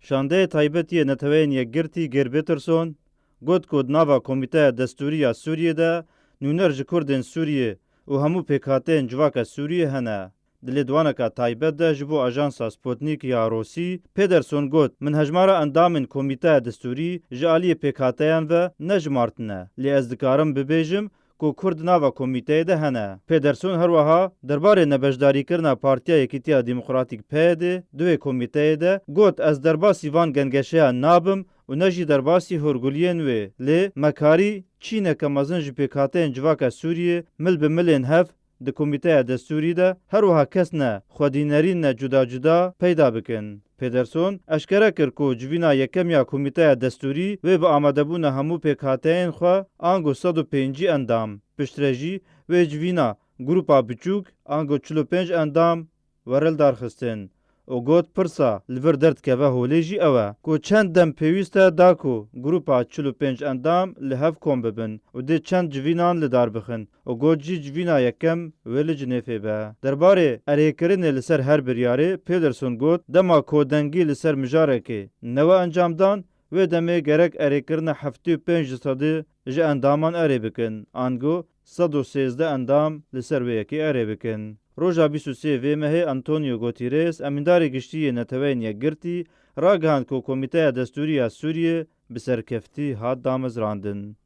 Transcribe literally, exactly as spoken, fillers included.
Şandeyê taybetî yê Neteweyên Yekgirtî Geir Peterson got ku di nava Komîteya Destûrî ya Sûriyê de nûner ji Kurdên Sûriyê û hemû pêkhateyên civaka Sûriyê hene. Di lêdwaneka taybet de ji bo ajansa Sputnik ya Rûsî, Peterson got, Min hejmara endamên Komîteya Destûrî ji aliyê pêkhateyan ve nejimartine, lê ez dikarim bibêjim ku Kurd di nava komîteyê de hene. Peterson her wiha derbarê nebeşdarîkirina Partiya Yekîtiya Demokratîk, P Y D, di wê komîteyê de got, Ez derbasî van gengeşeyan nabim û ne jî derbasî hûrguliyên wê. Lê me karî çîneke mezin ji pêkhateyên civaka Sûriyê mil bi milên hev di Komîteya Destûrî de her wiha kes ne xwedînerîn ne cuda cuda peyda bikin. Peterson eşkere kir ku civîna yekem ya Komîteya Destûrî wê bi amadebûna hemû pêkhateyên xwe ango sed û pêncî endam, piştre jî wê civîna grûpa biçûk ango çil û pênc endam were lidarxistin û got, Pirsa li vir derdikeve holê jî ew e ku çend dem pêwîst e da ku grûpa çil û pênc endam li hev kom bibin û dê çend civînan li dar bixin û got jî civîna yekem wê li Cinêfê be. Derbarê erêkirinê li ser her biryarê Peterson got, Dema ku dengî li ser mijarekê newe encamdan, wê demê gerek erêkirina heftê û pênc ji sedî ji endaman erê bikin, ango sed û sêzdeh endam li ser wê yekê erê bikin. Roja bîst û sê vê mehê Antonio Guterres, emîndarê giştî yê Neteweyên Yekgirtî, ragihand ku Komîteya Destûrî ya Sûriyê bi serkeftî hat damezrandin.